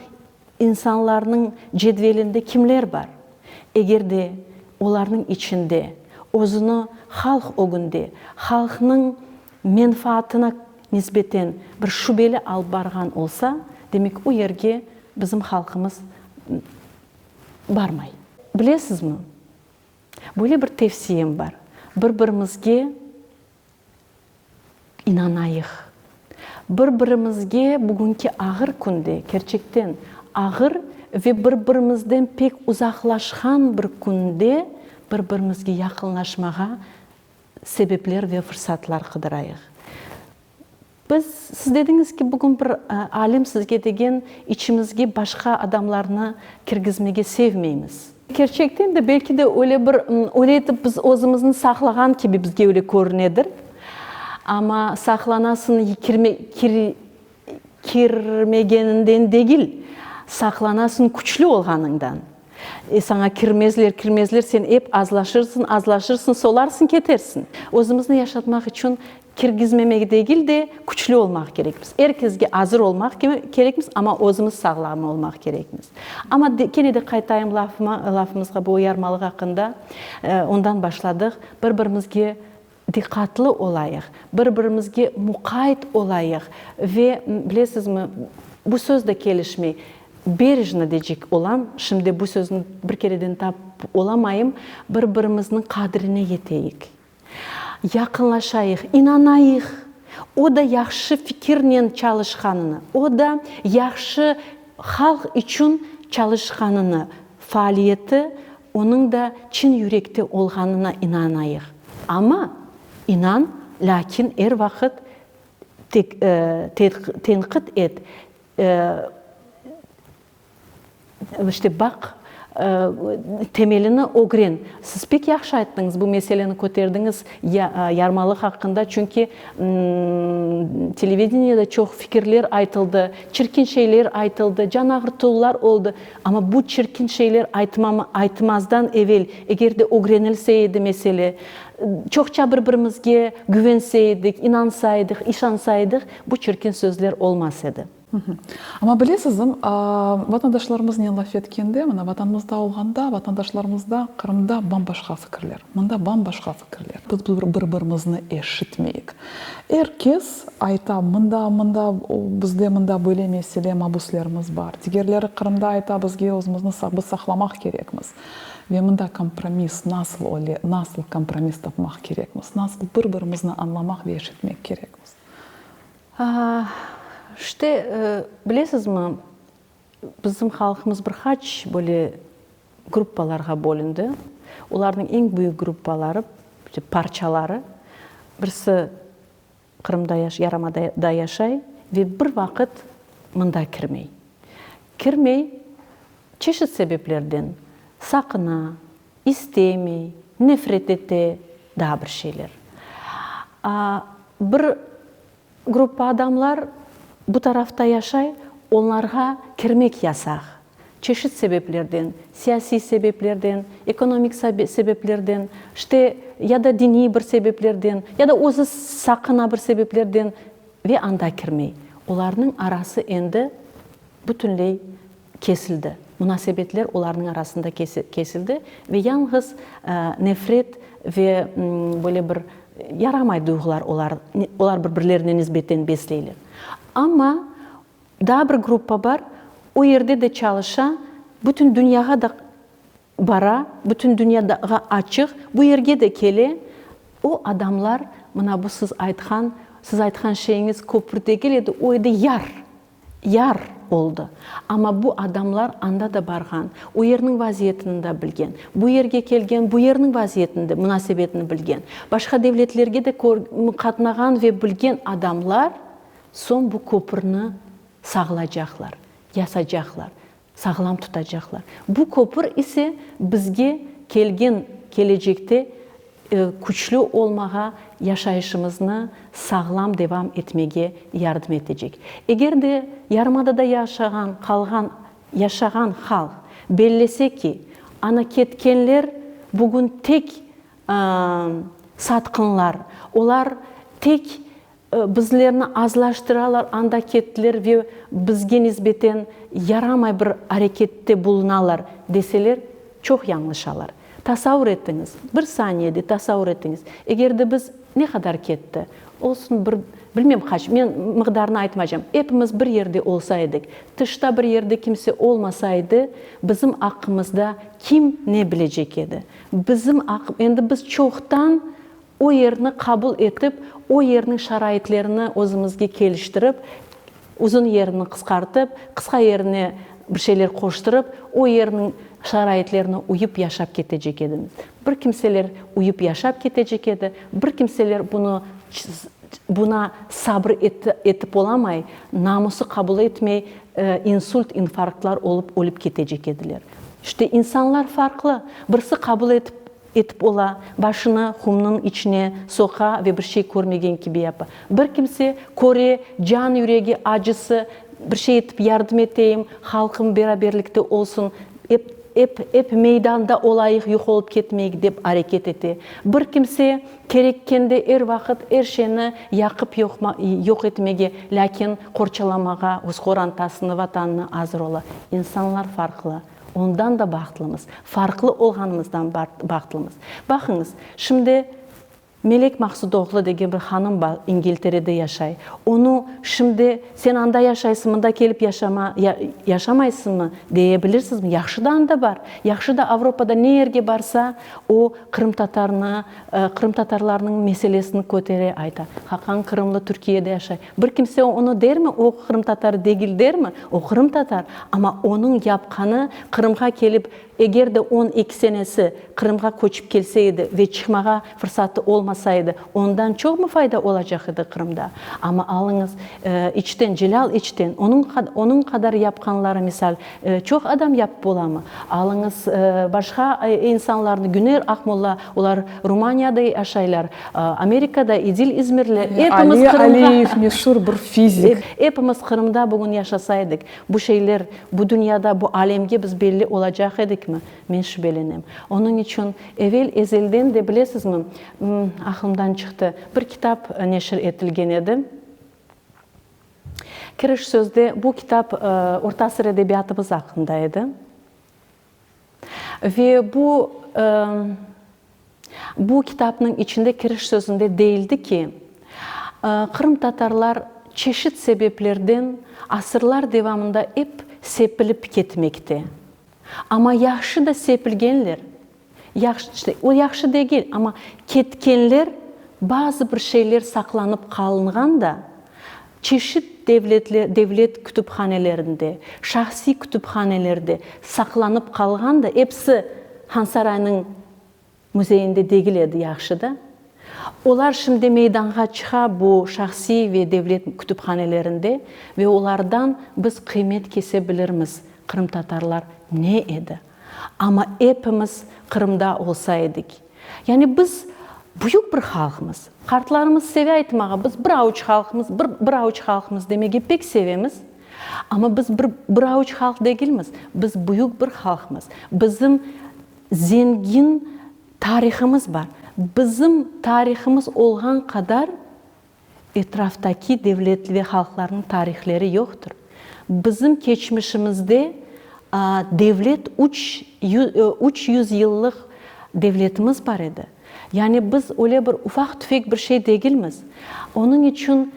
insanlarnıñ cedvelinde kimler bar? Eger de olarnıñ içinde özüni halq ögünde, halqnıñ menfaatına nisbeten bir şübeli alıp barğan olsa, demek o yerge bizim halqımız barmay. Bilesizmi, Böyle bir tevsiyem bar, bir-birimizge inanayıq. Bir-birimizge bugünki ağır künde, kerçekten ağır ve bir-birimizden pek uzaqlaşqan bir künde bir-birimizge yaqınlaşmağa sebepler ve fırsatlar qıdırayıq. Biz, siz dediñiz ki, bugün bir alim sizge degen, içimizge başqa adamlarnı kirgizmege sevmeymiz. Kerçekten de, belki de öyle bir, öyle etip biz özümizni saqlağan kibi bizge öyle körünedir. Amma saqlanasıñ, kirme, kir, kirmegeninden degil, saqlanasıñ küçlü olğanıñdan. E, saña kirmezler, kirmezler, sen ep azlaşırsıñ, azlaşırsıñ, solarsıñ, ketersiñ. Özümizni yaşatmaq içün Kirgizmemek degil de, küçlü olmaq kerekmiz. Er kesge azır olmaq kerekmiz, amma özümiz sağlam olmaq kerekmiz. Amma kene de qaytayım lafıma, lafımızğa bu yarmalıq aqqında, ondan başladıq. Bir-birimizge diqqatlı olayıq, bir-birimizge muqayt olayıq ve, bilesizmi, bu söz de kelişmey, berejno decek olam, şimdi bu sözni bir kereden tap olamayım, bir-birimizniñ qadrine yeteyik. Yaqınlaşayıq, inanayıq, o da yahşı fikirnen çalışqanını, o da yahşı halq içün çalışqanını, faaliyeti onıñ da çin yürekte olğanına inanayıq. Amma, inan, lâkin er vaqıt tenqit et, İşte, baq, temelini ögren. Siz pek yahşı ayttıñız, bu meseleni köterdiñiz, yarmalıq aqqında, çünki televideniyede çoq fikirler aytıldı, çirkin şeyler aytıldı, can ağırtuvlar oldı. Amma bu çirkin şeyler aytmazdan evel, eger de ögrenilse edi mesele, çoqça bir-birimizge güvense edik, inansa edik, işansa edik, bu çirkin sözler olmaz edi. Amma bilesizm, vatandaşlarımıznen laf etkende, mına Vatanımızda olğanda, vatandaşlarımızda Qırımda bam-başqa fikirler, mında bam-başqa fikirler. Biz bir-birimizni eşitmeyik. Er kes ayta, mında, mında, bizde mında böyle mesele, mabuslerimiz bar. Digerleri Qırımda ayta, bizge özümizni biz saqlamaq kerekmiz. Ve mında kompromiss nasıl öyle, nasıl kompromiss tapmaq kerekmiz, nasıl bir-birimizni añlamaq ve eşitmek kerekmiz. İşte, bilesizmi, bizim halqımız bir qaç böyle gruppalarğa bölündi. Olarnıñ eñ büyük gruppaları, parçaları, birisi Qırımda, yarımadada yaşay ve bir vaqıt mında kirmey. Kirmey çeşit sebeplerden, saqına, istemey, nefret ete, daa bir şeyler. Bir gruppa adamlar bu tarafta yaşay, onlarğa kirmek yasaq. Çeşit sebeplerden, siyasiy sebeplerden, ekonomik sebeplerden, işte, ya da diniy bir sebeplerden, ya da özü saqına bir sebeplerden ve anda kirmey. Olarnıñ arası endi bütünley kesildi. Munasebetler olarnıñ arasında kesildi ve yañğız nefret ve böyle bir yaramay duyğular olar, olar bir-birlerine nisbeten besleyler. Amma daa bir gruppa bar, o yerde de çalışa, bütün dünyağa da bara, bütün dünyağa açıq, bu yerge de kele. O adamlar, mına bu siz aytqan, siz aytqan şeyiñiz köpür degil edi, o edi yar. Yar oldı. Amma bu adamlar anda da barğan, o yerniñ vaziyetini da bilgen, bu yerge kelgen, bu yerniñ vaziyetini de, munasebetini bilgen, başqa devletlerge de qatnağan ve bilgen adamlar soñ bu köpürni sağlaycaqlar, yasacaqlar. Sağlam tutacaqlar. Bu köpür ise bizge kelgen kelecekte küçlü olmağa, yaşayışımıznı sağlam devam etmege yardım etecek. Eger de yarımadada yaşağan, qalğan, yaşağan halq bellese ki, ana ketkenler bugün tek satqınlar, olar tek Bizlerni azlaştıralar, anda kettiler ve bizge nisbeten yaramay bir arekette bulunalar, deseler, çoq yañlışalar. Tasavur etiñiz, bir saniyede tasavur etiñiz, eger de biz ne qadar ketti, olsun bir, bilmem qaç, men miqdarını aytmaycam, epimiz bir yerde olsa edik, tışta bir yerde kimse olmasa edi, bizim aqqımızda kim ne bilecek edi? Bizim aq, endi biz çoqtan O yerni qabul etip, o yerniñ şaraitlerini özümizge keliştirip, uzun yerini qısqartıp, qısqa yerine bir şeyler qoştırıp, o yerniñ şaraitlerine uyıp yaşap ketecek edimiz. Bir kimseler uyıp yaşap ketecek edi, bir kimseler bunı buna sabır etip olamay, namusı qabul etmey, insult, infarktlar olıp ölip ketecek ediler. İşte, insanlar farqlı. Birisi qabul etip Etip ola, başını qumnıñ içine soqa ve bir şey körmegen kibi yapa. Bir kimse köre, can yüregi acısı, bir şey etip yardım eteyim, halqım beraberlikte olsun, ep, ep, ep meydanda olayıq, yoq olıp ketmeyik dep areket ete. Bir kimse kerekkende er vaqıt er şeyni yaqıp yoqma, yoq etmege, lâkin qorçalamağa öz qorantasını, vatanını azır ola. İnsanlar farqlı. Ondan da bahtlımız. Farqlı olğanımızdan bahtlımız. Baqıñız, şimdi Melek Maqsudoğlu degen bir hanım bar, İngilterede yaşay. Onı şimdi sen anda yaşaysıñ, mında kelip yaşama, yaşamaysıñmı, deye bilirsizmi? Yahşı da anda bar. Yahşı da Avropada ne yerge barsa, o qırımtatarnı, qırımtatarlarnıñ meselesini kötere, ayta. Hakan Kırımlı Türkiyede yaşay. Bir kimse onı dermi, o qırımtatar degil dermi? O qırımtatar, amma onıñ yapqanı Qırımğa kelip, eger de 12 senesi Qırımğa köçip kelse edi ve çıqmağa fırsatı olmasa edi, ondan çoqmı fayda olacaq edi Qırımda? Amma alıñız, içten, Celâl içten, onıñ onıñ qadar yapqanları, misal, çoq adam yapıp olamı? Alıñız başqa insanlarnı, Güner Aqmolla, olar Rumaniyada yaşaylar, Amerikada, İdil İzmirli, epimiz Ali Qırımğa Aliyev, meşur bir fizik. Epimiz Qırımda bugün yaşasa edik, bu şeyler, bu dünyada, bu alemge biz belli olacaq edikmi? Men şübelenem. Onıñ içün evel ezelden de, bilesizmi, aqlımdan çıqtı, bir kitap neşir etilgen edi. Kiriş sözde bu kitap orta asır edebiyatımız aqqında edi. Ve bu bu kitapnıñ içinde kiriş sözünde deyildi ki, qırımtatarlar çeşit sebeplerden asırlar devamında ep sepilip ketmekte. Amma yahşı da sepilgenler, yahşı, o yahşı degil, amma ketkenler bazı bir şeyler saqlanıp qalınğan da, çeşit devletler, devlet kütüphanelerinde, şahsiy kütüphanelerde saqlanıp qalğan da, episi Hansaraynıñ Müzeyinde degil edi yahşı da. Olar şimdi meydanğa çıqa bu şahsiy ve devlet kütüphanelerinde ve olardan biz qıymet kese bilirmiz, qırımtatarlar ne edi. Amma epimiz Qırımda olsa edik. Yani biz büyük bir halqmız. Qartlarımız seve aytmağa, biz bir avuç halqmız, bir bir avuç halqmız demege pek sevemiz. Amma biz bir bir avuç halq degilmiz, biz büyük bir halqmız. Bizim Zengin tarihımız bar. Bizim tarihımız olğan qadar etraftaki devlet ve halqlarnıñ tarihleri yoqtır. Bizim keçmişimizde devlet üç 300 yıllıq devletimiz bar edi. Yani biz öyle bir ufaq-tüfek bir şey degilmiz. Onıñ içün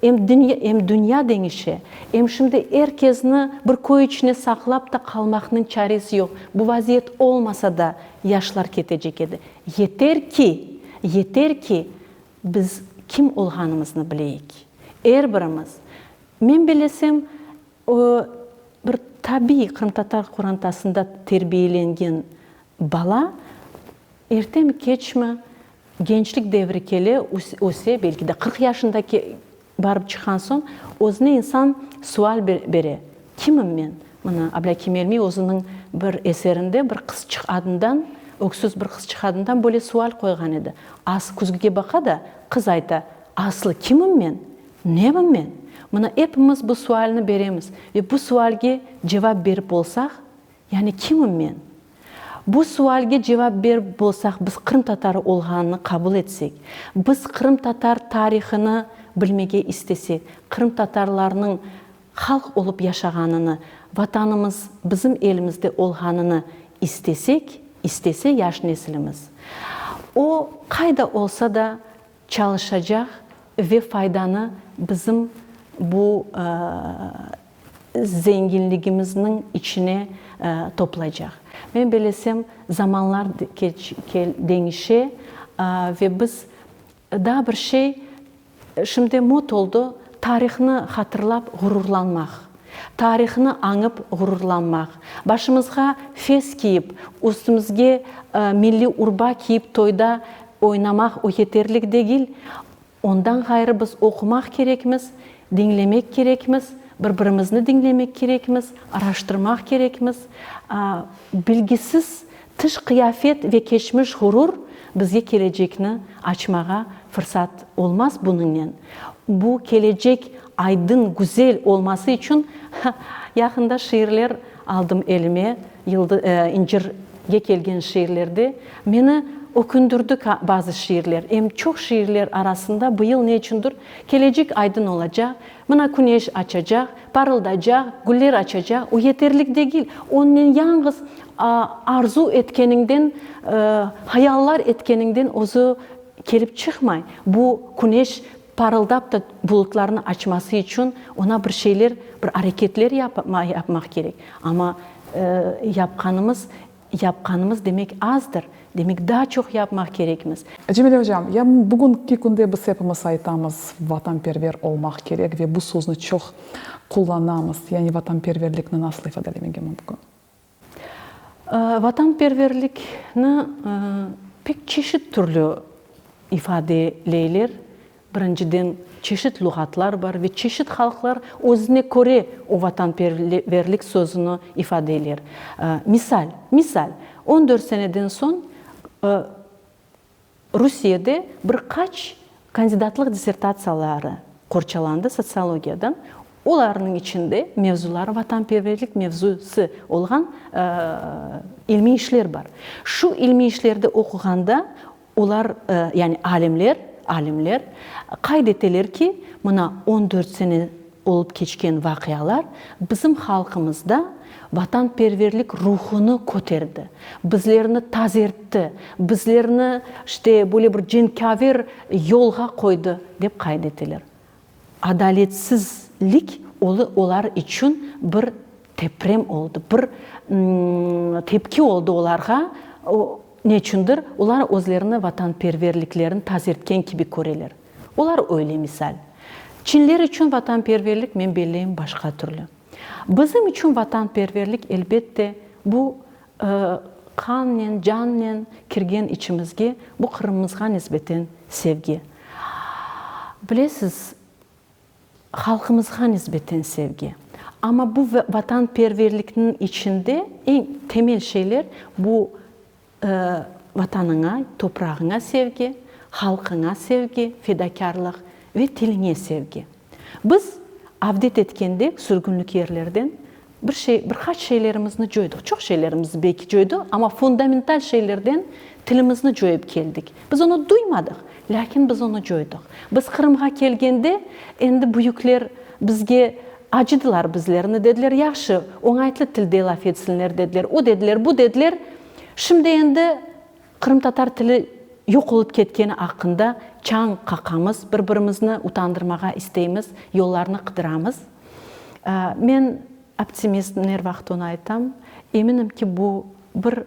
Em dünya, em dünya deñişe, em şimdi er kezni bir köy içine saqlap da qalmaqnıñ çaresi yoq. Bu vaziyet olmasa da yaşlar ketecek edi. Yeter ki, yeter ki, biz kim olğanımıznı bileyik. Er birimiz. Men bilesem, o, bir tabiiy qırımtatar qorantasında terbiyelengen bala ertemi, keçmi, Gençlik devri kele, öse, belki de 40 yaşında barıp çıqqan soñ, özüne insan sual bere, Kimim men? Mına, Ablâkim Elmiy özüniñ bir eserinde bir qızçıq adından, öksüz bir qızçıq adından böyle sual qoyğan edi. Az küzgüge baqa da, qız ayta, Aslı kimim men? Nemim men? Mına, epimiz bu sualni beremiz ve bu sualge cevap berip olsaq, yani kimim men? Bu sualge cevap berip bolsaq, biz qırımtatarı olğanını qabul etsek, biz qırımtatar tarihını bilmege istesek, qırımtatarlarnıñ halq olıp yaşağanını, Vatanımız bizim elimizde olğanını istesek, istese yaş nesilimiz, o qayda olsa da çalışacaq ve faydanı bizim bu zenginligimizniñ içine toplaycaq. Men belesem, zamanlar deñişe ve biz daa bir şey, şimdi mot oldı, tarihnı hatırlap ğururlanmaq, tarihnı añıp ğururlanmaq, başımızğa fes kiyip, üstümizge milliy urba kiyip toyda oynamaq o yeterlik degil, Ondan ğayrı biz oqumaq kerekmiz, diñlemek kerekmiz, bir-birimizni diñlemek kerekmiz, araştırmaq kerekmiz. Bilgisiz tış qıyafet ve keçmiş ğurur bizge kelecekni açmağa fırsat olmaz bunıñnen. Bu kelecek aydın, güzel olması içün yaqında şiirler aldım elime, İncir ge kelgen şiirlerde meni ökündirdi bazı şiirler. Em çoq şiirler arasında bu yıl ne içündir kelecek aydın olacaq, mına küneş açacaq, parıldaycaq, güller açacaq, o yeterlik degil. Onnen yañğız arzu etkeniñden, hayallar etkeniñden özü kelip çıqmay. Bu küneş parıldap da bulutlarnı açması içün oña bir şeyler, bir areketler yapmaq kerek. Amma Yapqanımız, yapqanımız demek azdır, demek daa çoq yapmaq kerekmiz. Cemile ocam, ya bugünki künde biz epimiz aytamız, vatanperver olmaq kerek ve bu sözni çoq qullanamız. Yani vatanperverlikni nasıl ifadelemege mümkün? Vatanperverlikni pek çeşit türlü ifadeleyler. Birinciden, çeşit luğatlar bar ve çeşit halqlar özüne köre o vatanperverlik sözüni ifadeler. Misal, misal, on dört seneden soñ Rusiyede bir qaç kandidatlıq dissertatsiyaları qorçalandı sotsiologiyadan, olarnıñ içinde mevzuları vatanperverlik mevzusı olğan ilmiy işler bar. Şu ilmiy işlerde oquğanda Olar, yani alimler, alimler qayd eteler ki, mına on dört sene olıp keçken vaqialar bizim halqımızda vatanperverlik ruhunı köterdi, bizlerni tazertti, bizlerni, işte, böyle bir cenkâver yolğa qoydı, dep qayd eteler. Adaletsizlik olar içün bir teprem oldı, bir tepki oldı olarğa, neçündir, olar özlerini vatanperverliklerini tazertken kibi köreler. Olar öyle, misal. Çinler içün vatanperverlik, men belleyim, başqa türlü. Bizim içün vatanperverlik, elbette, bu qannen, cannen kirgen içimizge, bu Qırımımızğa nisbeten sevgi. Bilesiz, halqımızğa nisbeten sevgi. Amma bu vatanperverlikniñ içinde eñ temel şeyler bu Vatanıña, toprağıña sevgi, halqıña sevgi, fedakârlıq ve tiliñe sevgi. Biz avdet etkende sürgünlik yerlerden bir şey, bir qaç şeylerimizni coydıq. Çoq şeylerimizni belki coydıq, amma fundamental şeylerden tilimizni coyıp keldik. Biz onı duymadıq, lâkin biz onı coydıq. Biz Qırımğa kelgende, endi büyükler bizge acıdılar bizlerni, dediler, yahşı, oñaytlı tilde laf etsinler, dediler, o dediler, bu dediler. Şimdi endi qırımtatar tili yoq olıp ketkeni aqqında çañ qaqamız, bir-birimizni utandırmağa isteymiz, yollarnı qıdıramız. Men optimistim, er vaqıt onı aytam. Eminim ki, bu bir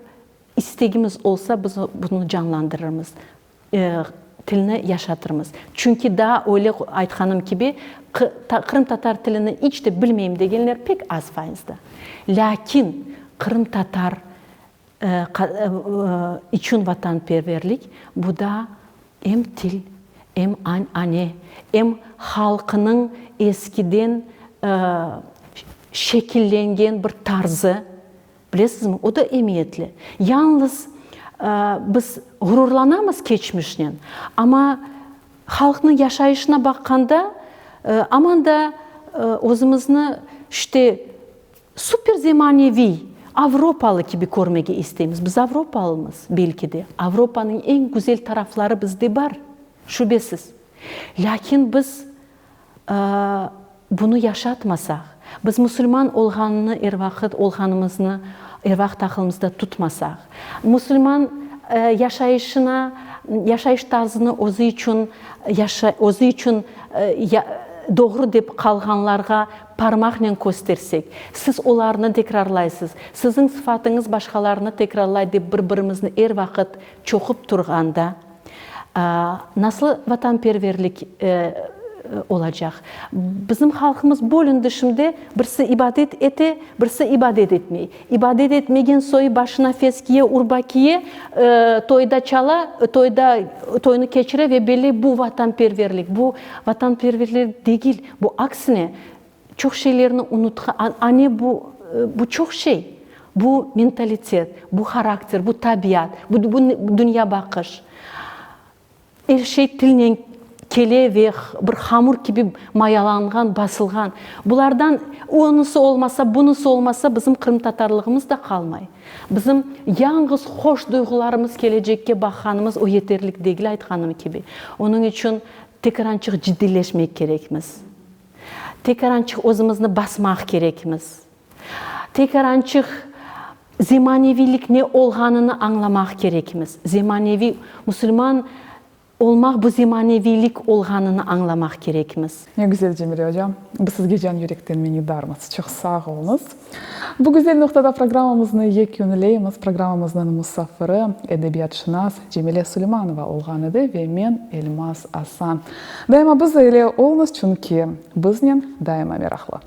istegimiz olsa, biz bunı canlandırırmız, tilni yaşatırmız. Çünki daa öyle aytqanım kibi, qırımtatar tilini iç de bilmeyim degenler pek az fayızda. Lâkin qırımtatar içün vatanperverlik, bu da em til, em an-ane, em halqınıñ eskiden. şekillengen bir tarzı, bilesizmi, o da emiyetli. Yalıñız biz ğururlanamız keçmişnen, amma halqnıñ yaşayışına baqqanda, aman da özümizni işte super zemaneviy, avropalı kibi körmege isteymiz. Biz avropalımız, belki de, Avropanıñ eñ güzel tarafları bizde bar, şübesiz. Lâkin biz Bunı yaşatmasaq, biz musulman olğanını er vaqıt olğanımıznı er vaqıt aqılımızda tutmasaq, musulman yaşayışına, yaşayış tarzını özü içün yaşa, özü içün doğru dep qalğanlarğa parmaqnen köstersek, siz olarnı tekrarlaysız, siziñ sıfatıñız başqalarnı tekrarlay dep bir-birimizni er vaqıt çoqup turğanda, Nasıl vatanperverlik olacaq? Bizim halqımız bölündi şimdi, birisi ibadet ete, birisi ibadet etmey. İbadet etmegen soyu başına fes kiye, urba kiye, toyda çala, toyda toynı keçire ve belley bu vatanperverlik. Bu vatanperverlik degil, bu aksine çoq şeylerni unutqa, ane bu, bu çoq şey. Bu mentalitet, bu harakter, bu tabiat, bu dünyabaqış. Er şey tilnen kele ve bir hamur kibi mayalanğan, basılğan. Bulardan onısı olmasa, bunısı olmasa, bizim qırımtatarlığımız da qalmay. Bizim yañğız hoş duyğularımız, kelecekke baqqanımız o yeterlik degil, aytqanım kibi. Onıñ içün tekrançıq ciddiyleşmek kerekmiz. Tekrançıq özümizni basmaq kerekmiz. Tekarançıq zemaneviylik ne olğanını añlamaq kerekmiz. Zemaneviy, musulman olmaq bu zemaneviylik olğanını añlamaq kerekmiz. Ne güzel, Cemile oca. Biz sizge can yürekten minnetdarmız. Çoq sağ oluñız. Bu güzel noqtada programmamıznı yekünleymiz. Programmamıznıñ musafiri, edebiyatşınas Cemile Suleymanova olğan edi ve men, Elmaz Asan. Daima biz ile oluñız, çünki biznen daima meraqlı.